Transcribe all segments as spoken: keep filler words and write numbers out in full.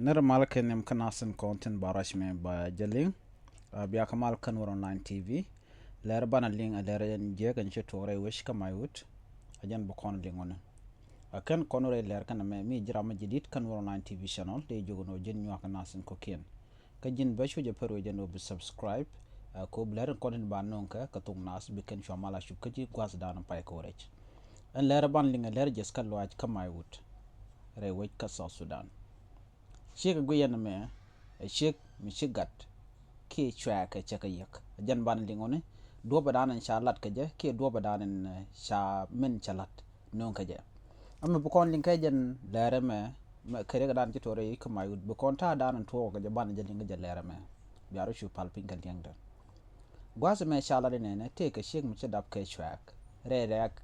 Nɛr mal kɛ nhiam kä nasin kɔn tin ba ruac mɛ ba jɛ liŋ. Bia kä mal kä Nuɛr Online T V. Lɛr banɛ liŋ ɛ lɛr ɛn jiɛk ɛn ci tuɔɔk rɛy wec kä may wut. Ɛ jɛn bi kɔn liŋ wuni. Ɛ kɛn kɔn rɛy lɛr kɛn mɛ mi jiram mɛ jadid kä Nuɛr Online T V channel dee jiök nɔ ji̱n nyuak kä nasin kɔkiɛn. Kä ji̱n bä cu jɛ pär wec jɛn wä bi subscribe. Ɛ kop lɛr in kɔn tin ba no̱o̱ŋ kɛ kä thok nas bi kɛn cua mal a cup kä ji̱ gua̱th dan pay kɛ wä rɛc. Ɛn lɛr ban liŋ ɛ lɛr jɛth kä luaac kä may wut rɛy wec kä South Sudan. Ciek ɛ guiyɛn ɛmɛ ɛ ciek mi ci gat kiɛ cuɛɛkɛ cɛ kɛ yäk. Ɛ jɛn ban liŋ ɔni duɔpɛ dan ɛn ca lat kɛ jɛ kiɛ duɔpɛ dan ɛn ca min cɛ lat no̱o̱ŋ kɛ jɛ. Ɛmɛ bi kɔn liŋ kɛ jɛn lɛr ɛmɛ kɛ riɛk dan ci tuɔrɛ yi kä may wut bi kɔn ta̱a̱ dan ɛn tuɔɔk kɛ jɛ ban jɛ liŋ kɛ jɛ lɛr ɛmɛ. Bia rɔ cu pal piny kɛ liɛŋdɛ. Gua̱th ɛmɛ ca lat inɛnɛ tëëkɛ ciek mi ci dap kɛ cuɛɛk rɛy rɛɛk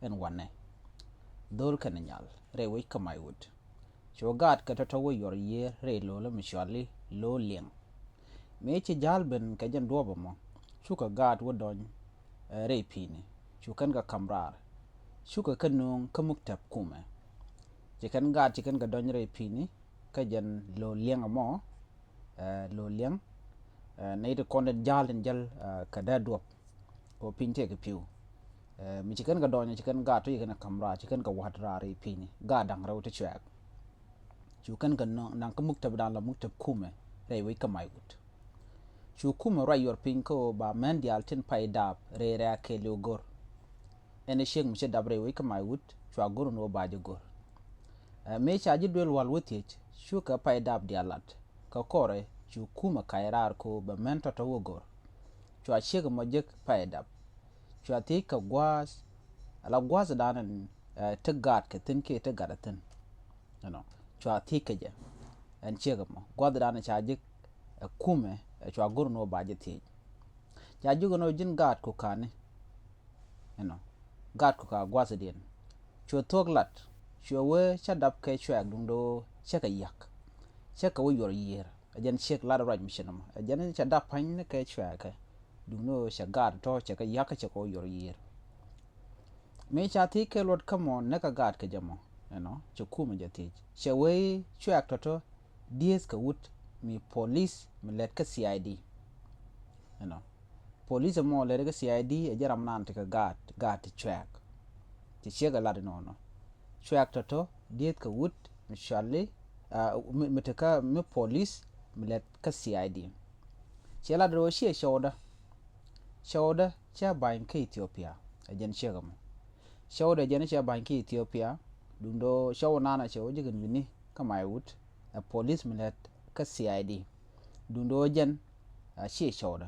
ɛn wanɛ. Dho̱l kɛn nyal rɛy wec kä may wut. Cu gaat kɛ tɔ̱tɔ̱ wä yuɔr yiëër rɛy lo̱l mi cuali lo̱l liɛŋ. Mëë ci ja̱l ben kɛ jɛn duɔ̱ɔ̱p ɛmɔ cukɛ gaat wä dɔny rɛy pi̱i̱ni cu kɛn kɛ ka̱m raar. Cukɛ kɛ nööŋ kä muk tɛp kumɛ. Ci kɛn gaat ci kɛn kɛ dɔny rɛy pi̱i̱ni kä jɛn lo̱l liɛŋ ɛmɔ. Lo̱l liɛŋ nɛy ti kɔn tin ja̱l tin jäl kɛ dee duɔ̱p. Kɛ piny tëëkɛ pi̱w. Mi ci kɛn kɛ dɔny ci kɛn gaat tɔ̱ ci kɛn kɛ ka̱m raar ci kɛn kɛ wa̱t raar rɛy pi̱i̱ni gaat da̱ŋ rɛw ti cuɛɛk. Cu kɛn kɛ naŋ kä muk tɛp dan la muk tɛp kumɛ rɛy wec kä may wut. Cu kumɛ ruac yuɔr piny kä ɣöö ba mɛn diaal tin pay daap rɛy rɛ̈ɛ̈k kɛɛliw go̱r. Ɛn ɛ ciek mi ci dap rɛy wec kä may wut cua go̱r ni ɣöö ba jɛ go̱r. Mëë ca ji̱ duel wal wä thiec cukɛ pay daap diaal lat kɛ kɔrɛ cu kumɛ kac raar kɛ ɣöö bɛ mɛn tɔ̱tɔ̱ wä go̱r. Cua ciek ɛmɔ jek pay dap. Cua thiec kɛ gua̱a̱th ala gua̱a̱th dan ɛn ti gaat kɛ thi̱n kiɛ ti gat ɛ thi̱n. Ɛnɔ cua thiec kɛ jɛ ɛn ciek ɛmɔ gua̱a̱th dan ca jek ɛ kumɛ ɛ cua go̱r ni ɣöö ba jɛ thiec. Ca jiök ɛn ɣöö ji̱n gaatku ka̱ni. Ɛnɔ gaatku ka gua̱thdiɛn. Cuɛ thuɔ̱k lat cuɛ wee cä dap kɛ cuɛɛk duundɛ ɣöö cä kɛ yäk. Cä kɛ wä yuɔr yiëër ɛ jɛn ciek lat ruac mi ci nɔmɔ ɛ jɛn cɛ dap pa̱ny ni kɛ cuɛɛkɛ. Duundɛ ɣöö cɛ gaat tɔ̱ cɛ kɛ yäk cɛ kɛ wä yuɔr yiëër. Mëë ca thiec kɛ luɔt kä mɔ näk kɛ gaat kɛ jɛ mɔ ɛnɔ cɛ kumɛ jɛ thiec cɛ wee cuɛɛk tɔ̱tɔ̱ dieth kɛ wut mi polis mi lɛt kä C I D. Ɛnɔ polis ɛmɔ lɛt kä C I D ɛ jɛ ram naan ti kɛ gaat gaat ti cuɛɛk. Ti ciek ɛ lat inɔnɔ cuɛɛk tɔ̱tɔ̱ dieth kɛ wut mi cuali mi ti kä mi polis mi lɛt kä C I D. Ciɛ lat rɛw ciɛ cɔwdä. Cɔwdä cɛ ba̱ny kä Ethiopia ɛ jɛn ciek ɛmɔ. Cɔwdä jɛn cɛ ba̱ny kä Ethiopia. Duundɛ cɔw naan ɛ cɛ wä jɛ kɛn wi̱ni kä may wut ɛ polis mi lɛt kä C I D. Duundɛ jɛn a ciɛ cɔwdä.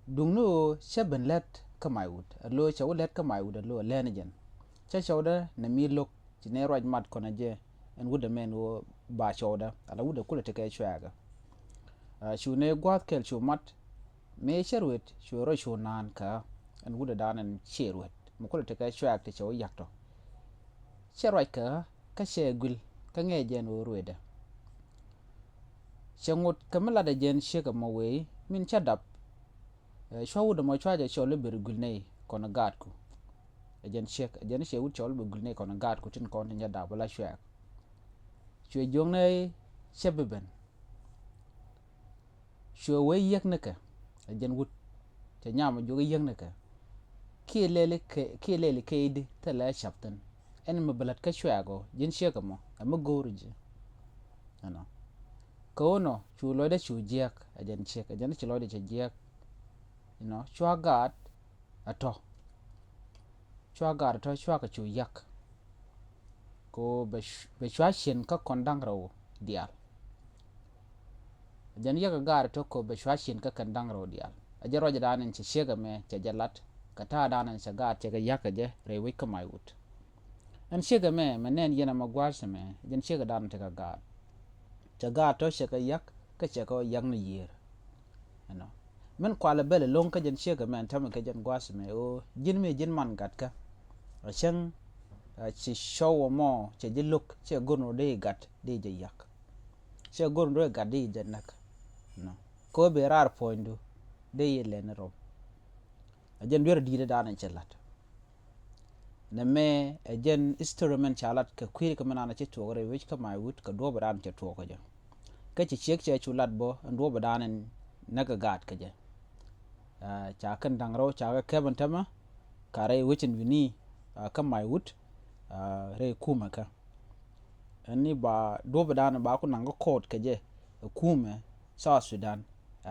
Duundɛ cɛ ben lɛt kä may wut ɛ lo̱ cɛ wä lɛt kä may wut ɛ lo̱ ɛ lɛn jɛn. Cɛ cɔwdä nɛ mi lo̱k ci nɛ ruac mat kɔnɛ jɛ ɛn wut ɛmɛn ɣöö ba cɔwdä ala wut ɛ kulɛ tekɛ cuɛɛkä. Cu nɛ gua̱a̱th kɛl cu mat mëë cɛ ruet cu rɔ cu naan kä ɛn wut ɛ dan ɛn ciɛ ruet mi kulɛ tekɛ cuɛɛk ti cɛ wä yak tɔ. Cɛ ruac kä kä cɛ guil kä ŋɛɛ jɛn ɣöö ruetdɛ. Cɛ ŋot kä mi latdɛ jɛn ciek ɛmɔ wee min cä dap. Cua wut ɛmɔ cua jɛ cɔl i̱ ber guil nɛy kɔn gaatku. Ɛ jɛn ciek ɛ jɛn ciɛ wut cɔl i̱ ber guil nɛy kɔn gaatku tin kɔn tin cä dap wä la cuɛɛk. Cuɛ jiöknɛ cä bi ben. Cuɛ wee yiäk nikɛ ɛ jɛn wut cɛ nyam ɛ jiök i̱ yiäk nikɛ. Kiɛ lɛli kɛ kiɛ lɛli kɛ i̱di thilɛ cap thi̱n. Ɛn mi bi la̱t kä cuɛɛk ɔ ji̱n ciek ɛmɔ ɛ mi go̱o̱ri ji̱. Ɛnɔ kɛ ɣöö nɔ cu lɔcdä cu jiɛɛk ɛ jɛn ciek ɛ jɛn ci lɔcdä cɛ jiɛɛk. Inɔ cua gaat ɛ tɔ. Cua gaat ɛ tɔ cua kɛ cu yak. Ko bɛ cua cien kä kɔn da̱ŋ rɛw diaal. Jɛn yak ɛ gaat ɛ tɔ ko bɛ cua cien kä kɛn da̱ŋ rɛw diaal. Ɛ jɛ ruacdan in cɛ ciek ɛmɛ cɛ jɛ lat kɛ ta̱a̱dan in cɛ gaat cɛ kɛ yak kɛ jɛ rɛy wec kä may wut. Ɛn ciek ɛmɛ mɛ nɛn yɛn ɛmɛ gua̱a̱th ɛmɛ jɛn ciek ɛ dan tekɛ gaat. Cɛ gaat tɔ cɛ kɛ yak kä cɛ kɛ yak ni yiëër. Ɛnɔ min kualɛ bɛl ɛlɔ̱ŋ kä jɛn ciek ɛmɛ ɛn tämɛ kɛ jɛn gua̱a̱th ɛmɛ ɣöö ji̱n mi ji̱n man gatkä. Ɛ cäŋ ci cɔw ɛmɔ cɛ ji̱ lo̱k cɛ go̱r ni dee gat dee jɛ yak. Cɛ go̱r ni dee gat dee jɛ näk. Ɛnɔ kɛ ɣöö bɛ raar puɔ̱nydu dee yɛ lɛn ni rɔm. Ɛ jɛn duer di̱i̱t ɛ dan ɛn cɛ la̱t. Nɛ mɛ ɛ jɛn history mɛn ca lat kɛ kui̱ ri kɛ mɛn an a ci tuɔɔk rɛy wec kä may wut kɛ duɔ̱ɔ̱p ɛ dan cɛ tuɔɔk kɛ jɛ. Kä ci ciek cɛ cu lat bä ɛn duɔ̱ɔ̱p ɛ dan ɛn näk ɛ gaat kɛ jɛ. Ca kɛn da̱ŋ rɛw ca kɛ kɛp ɛn tämɛ ka rɛy wec ɛn wi̱ni kä may wut rɛy kumɛ kä. Ɛn ni ba duɔ̱ɔ̱p ɛ dan ba ku naŋ kä court kɛ jɛ ɛ kumɛ South Sudan.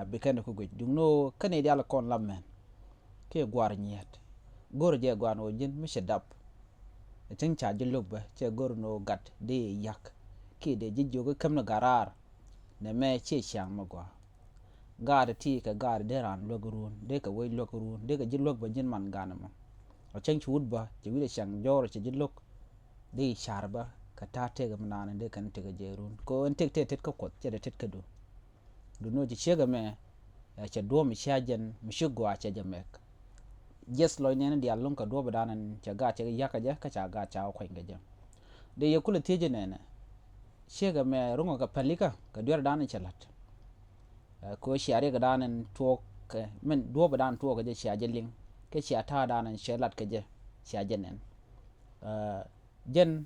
Bi kɛn ɛ ku guic duŋ ni ɣöö kɛn i̱ dial kɔn la mɛn kiɛ gua̱r nyiet. Go̱r jɛ gua̱n ɣöö ji̱n mi cɛ dap. Ɛ cäŋ ca ji̱ lo̱k bä cɛ go̱r ni ɣöö gat dee yak kiɛ dee ji̱ jiök i̱ käm ni gat raar. Nɛ mɛ ciɛ ciaŋ mi gɔaa. Gaat ti kɛ gaat dee raan luäk run dee kɛ wec luäk run dee kɛ ji̱ luäk bä ji̱n man gan mɔ. Ɛ cäŋ ci wut bä cɛ wi̱cdɛ ciaŋ jɔɔr cɛ ji̱ lo̱k. Dee car bä kɛ ta̱a̱ tëk mi naan dee kɛn tëk jɛ run kɛ ɣöö ɛn tëk tëk tet kä kuɔth cɛ dee tet kädu. Duno ci ciek ɛmɛ cɛ duɔ̱ɔ̱p mi cia jɛn mi ci gɔaa cɛ jɛ mɛk. Jiɛth lɔc nɛn diaal lo̱ŋ kɛ duɔ̱ɔ̱p ɛ dan ɛn cɛ gaat cɛ yak kɛ jɛ kä ca gaat ca kuany kɛ jɛ. Dee yɛ kulɛ thiec jɛ nɛnɛ ciek ɛmɛ ro̱ŋ kɛ pälikä kɛ duer dan ɛn cɛ la̱t. Kɛ cia riɛk dan ɛn tuɔɔk kɛ min duɔ̱ɔ̱p ɛ dan tuɔɔk kɛ jɛ cia jɛ liŋ kɛ cia ta̱a̱ dan ɛn cɛ la̱t kɛ jɛ cia jɛ nɛn. Jɛn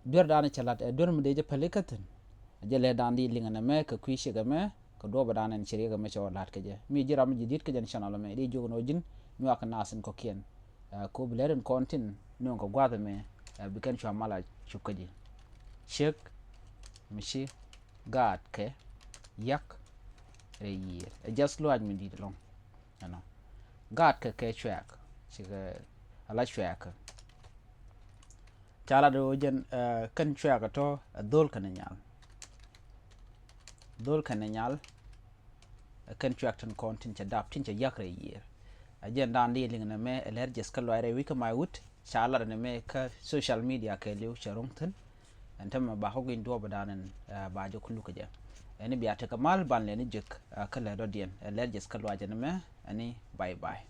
duer dan cɛ lat ɛ duer mi dee jɛ päli kä thi̱n. Jɛ lɛ dan di liŋɛ nɛ mɛ kɛ kui̱ ciek ɛmɛ kɛ duɔ̱ɔ̱p dan ɛn ci riɛk ɛmɛ cɛ wä la̱t kɛ jɛ mi ji̱ ram mi ji̱ di̱t kä jɛn channel ɛmɛ di jiök ni wä ji̱n nyuak kɛ nath in kɔ̱kiɛn. Ko bi lɛr in kɔn tin nuɔ̱ŋ kɛ gua̱th ɛmɛ bi kɛn cua mal a cup kä ji̱. Ciek mi ci gaat kɛ yak rɛy yiër ɛ jiath luaac mi di̱t ɛlɔ̱ŋ. Ɛnɔ gaat kɛ kɛ cuɛɛk cikɛ ala cuɛɛk. Ca lat ɣöö jɛn kɛn cuɛɛk tɔ ɛ dhol kɛn nyal. Dhol kɛn nyal. Kɛn cuɛɛk tin kɔn tin cɛ dap tin cɛ yak rɛy yiër. Ɛ jɛn dan di liŋ nɛ mɛ ɛ lɛr jɛth kä luay rɛy wi̱c kä may wut ca lat nɛ mɛ kä social media kɛ liw cɛ ro̱ŋ thi̱n. Ɛn tämɛ ba kɔ guiny duɔ̱ɔ̱p dan ɛn ba jɛ kuluk kɛ jɛ. Ɛn bia tekɛ mal ban lɛn jek kä lɛ dɔ̱diɛn ɛ lɛr jɛth kä luay jɛ nɛ mɛ. Ɛn bye bye.